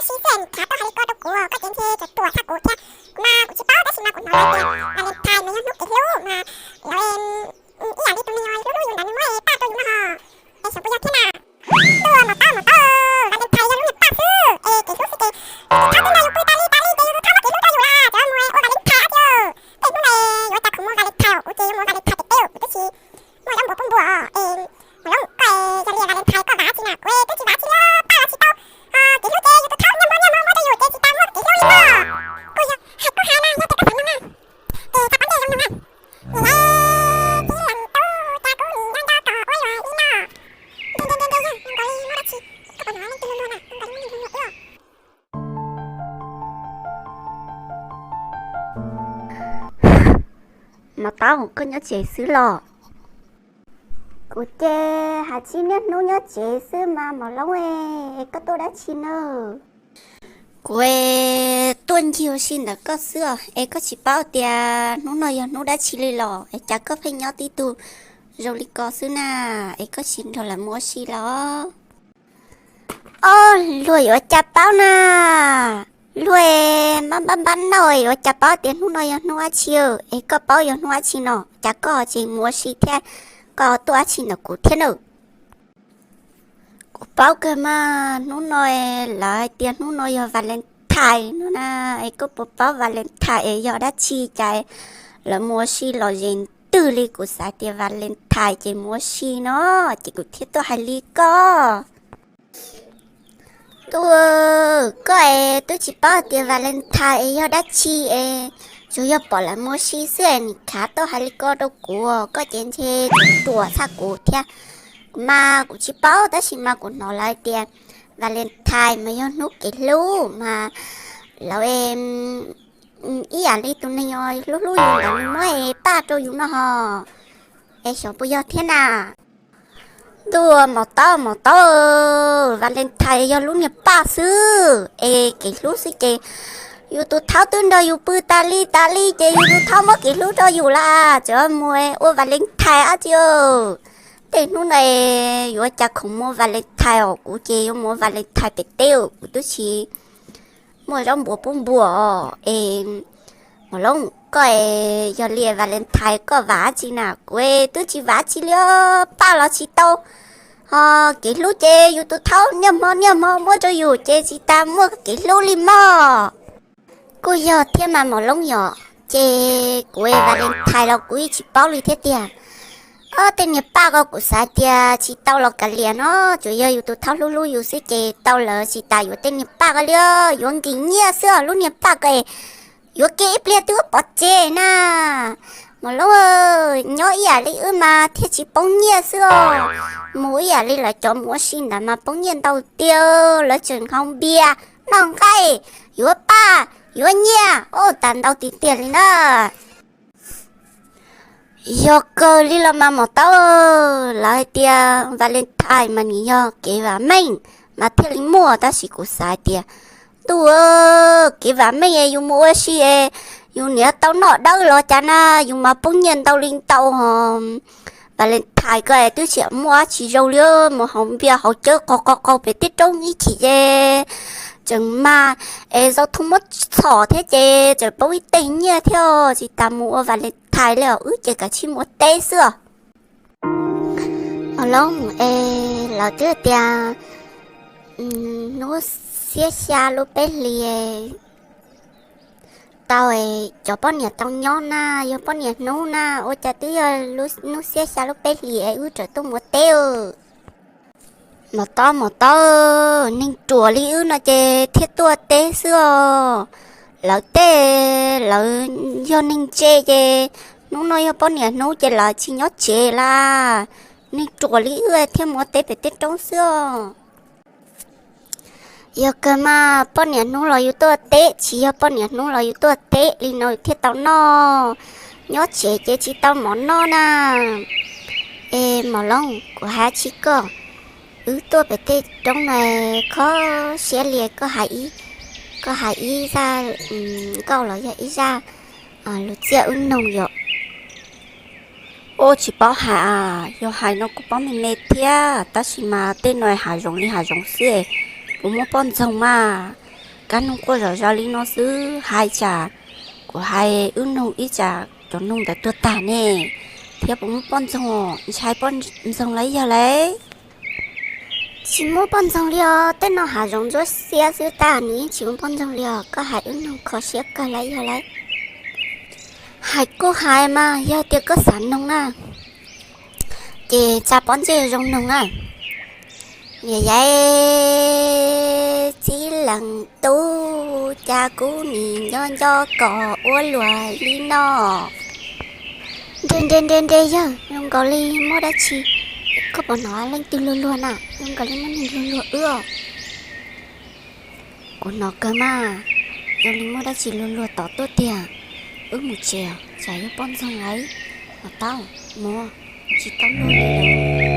si xwb es nws khav tuaj hais li ko rau kuv, koj cev ntshe tseem ruam tshaj kuv thiab. Kuv mas kuv tsis paub tab sis mas kuv hnov lawv tias Valentine mas yog hnub kev hlub mas lawv ib yam li tus neeg hlub hlub yus ntawd nws muab paj rau yus no ho. Es xyov puas yog thiab na. Tuaj mas tau mas tau, Valentine yog lub niag paj xwb es kev hlub xwb ces yus tus thawj twb nrog yus pw tas li tas li ces yus tus thawj muab kev hlub rau yus las, cov mus ua Valentine dab tsi. Tej hnub no yuav cas khoom mus Valentine os, kuv ces yuav mus Valentine pem teb, kuv twb tsis muaj zaub npuas pub npua es. Mas lub koj yog li Valentine koj vam tsi na, kuv twb tsis vam tsi li, paj los tsis tau. Kev hlub ces yus tus thawj niaj hmo niaj hmo muab rau yus ces tsis tas muaj kev hlub li no. Kuj yog hais kuj hais na, yog tias koj xav noog na ces tau pab ntiaj zoo noog na. Nws tib leeg tub cas kuj nco nco kom ua luaj li no. Nte nte nte nte yog nkaus li muaj dab tsi, koj puas hnov leej twg luag luag na, nkaus li muaj neeg luag luag wb. Mos Taub, koj nyob tsev xwb los? Kuv ces hais tsis niaj hnub nyob tsev xwb mas Mos Loob, es koj tuaj dab tsi na? Kuv tuaj ncig ua si ntawm koj xwb os, es koj tsis paub tias hnub no yog hnub dab tsi li los es cas koj pheej nyob tib tug zoo li ko xwb na, es koj tsis nrog lawv mus ua si los? Ob, luag yuav cas paub na, luag npab npab npab nauj yuav cas paub tias hnub no yog hnub dab tsi, es koj paub yog hnub dab tsi no cas koj tsis mus ua si thiab, koj tuaj dab tsi ntawm kuv thiab na? Kuv paub kawg mas, hnub no lawv hais tias hnub no yog Valentine no na, es koj puas paub Valentine es yog dab tsi cas lawv mus ua si los ze twg li, kuv xav tias Valentine ces mus ua si no, ces kuv thiaj tuaj hais li koj. Tuaj, koj es twb tsis paub tias Valentine es yog dab tsi es, tsuas yog pom lawv mus ua si xwb es nim khav tuaj hais li ko rau kuv, koj ces ntshe ruam tshaj kuv thiab. Kuv mas kuv tsis paub tab sis mas kuv hnov lawv tias Valentine mas yog hnub kev hlub mas lawv ib yam li tus neeg hlub hlub yus ntawd nws muab paj rau yus no ho, es xyov puas yog thiab na. Ntuj, Mos Taub, Mos Taub, Valentine yog lub niag paj xwb es kev hlub xwb ces yus tus thawj twb nrog yus pw tas li tas li ces yus tus thawj muab kev hlub rau yus lawm, tseem mus ua Valentine dab tsi. Tej hnub no yuav cas khoom mus Valentine os, kuv ces yuav mus Valentine pem teb, kuv twb tsis muaj zaub npuas pub npua os. Es Mos Loob, koj yog li Valentine koj vam dab tsi na? Kuv twb tsis vam dab tsi li, paj los tsis tau, ho kev hlub ces yus tus thawj niaj hmo niaj hmo muab rau yus ces tsis tas muaj kev hlub li mog. Kuj yog thiab mas Mos Loob yom, ces kuv Valentine los kuv yeej tsis paub li thiab tiag. Ob, tej niag paj ko kuv xav tias tsis tau los kav liam no, tsuas yog yus tus thawj hlub hlub yus xwb ces tau lawm, tsis tas yuav tej niag paj ko li, yuav nkim nyiaj xwb os. Lub niag paj ko yuav kiag ib pliag twb pov tseg na. Mos Loob, nyob ib yam li wb mas thiaj tsis poob nyiaj xwb os. Mus ib yam li lawv cov mus ua si ntawd mas poob nyiaj ntau tiag, lawv tseem haus npias, noj nqaij, yuav paj, yuav nyiaj, ua tas ntau tiag tiag li na. Yog kawg li los mas Mos Taub, lawv hais tias Valentine mas nws yog kev vam meej mas thiaj li muaj, tab sis kuv xav hais tias, ntuj, kev vam meej es yus mus ua si es yus niaj tau noj dawb los cas na, yus mas poob nyiaj ntau li ntau ho. Valentine ko twb tsis muaj dab tsi zoo li, mus haus npias haus cawv qaug qaug qaug pem tej roob ib chim ces tseem mag, es xau thoob muab txhom thiab ces tseem poob ib teg nyiaj thiab, tsis tas mus ua Valentine li os, wb ces kav tsij mus ua teb xwb os. Mos Loob, es lawv twb tias hnub xiab xya lub peb hlis tau, cov poj niam tau nyob na, yog poj niam hnub na, ua cas twb yog hnub xiab xya lub peb hlis es wb tseem tuaj mus ua teb. Mos Taub, Mos Taub, neeg ruam li wb no ces thiaj tuaj teb xwb os. Lawv tej, lawv yog neeg ntse ces hnub no yog poj niam hnub ces lawv tsis nyob tsev lawm. Neeg ruam li wb thiaj mus ua teb pem tej roob xwb os. Yog kawg mas, poj niam hnub los yus tuaj teb, tsis yog poj niam hnub los yus tuaj teb li no thiaj tau noj. Nyob tsev ces tsis tau mov noj na. Es Mos Loob, kuv hais dab tsi koj, wb tuaj pem tej roob na, kho siab li, koj hais ib, koj hais ib zaj nkauj los yog ib zaj lus txiaj wb noog yom. Ua tsis paub hais, yog hais no kuv paub me me thiab, tab sis mas tej no hav zoov li hav zoov xwb, kuv muaj poj ntxoog mas. kab noog quaj zom zaws li no xwb, hais tsam kuv hais wb noog ib tsam cov noog ntawd tuag tag ne, thiab puas muaj poj ntxoog, ntshai poj ntxoog lawm yog lauj. Tsis muaj poj ntxoog li os, tej no hav zoov ntsuab xiab xwb tag, nws yeej tsis muaj poj ntxoog li os, koj hais wb noog kho siab kawg lawm yog lauj. Hais kuj hais mas, yog tias koj xav noog na, ces tsa pob ntseg zoo noog na. Yog yaiv txib lees tub, cas kuv nim nco nco kos ua luag li no. Nre nre nre nre, yawg, zoo nkaus li muaj dab tsi. Koj puas hnov leej twg luag luag na? Zoo nkaus li muaj neeg luag luag wb os. Kuv hnov kawg mas, zoo li muaj dab tsi luag luag tom tuaj tiag. Wb mus tsev, tsam yog poj ntxoog lawm. Mas tau, mus, tsis tau luag li lawm.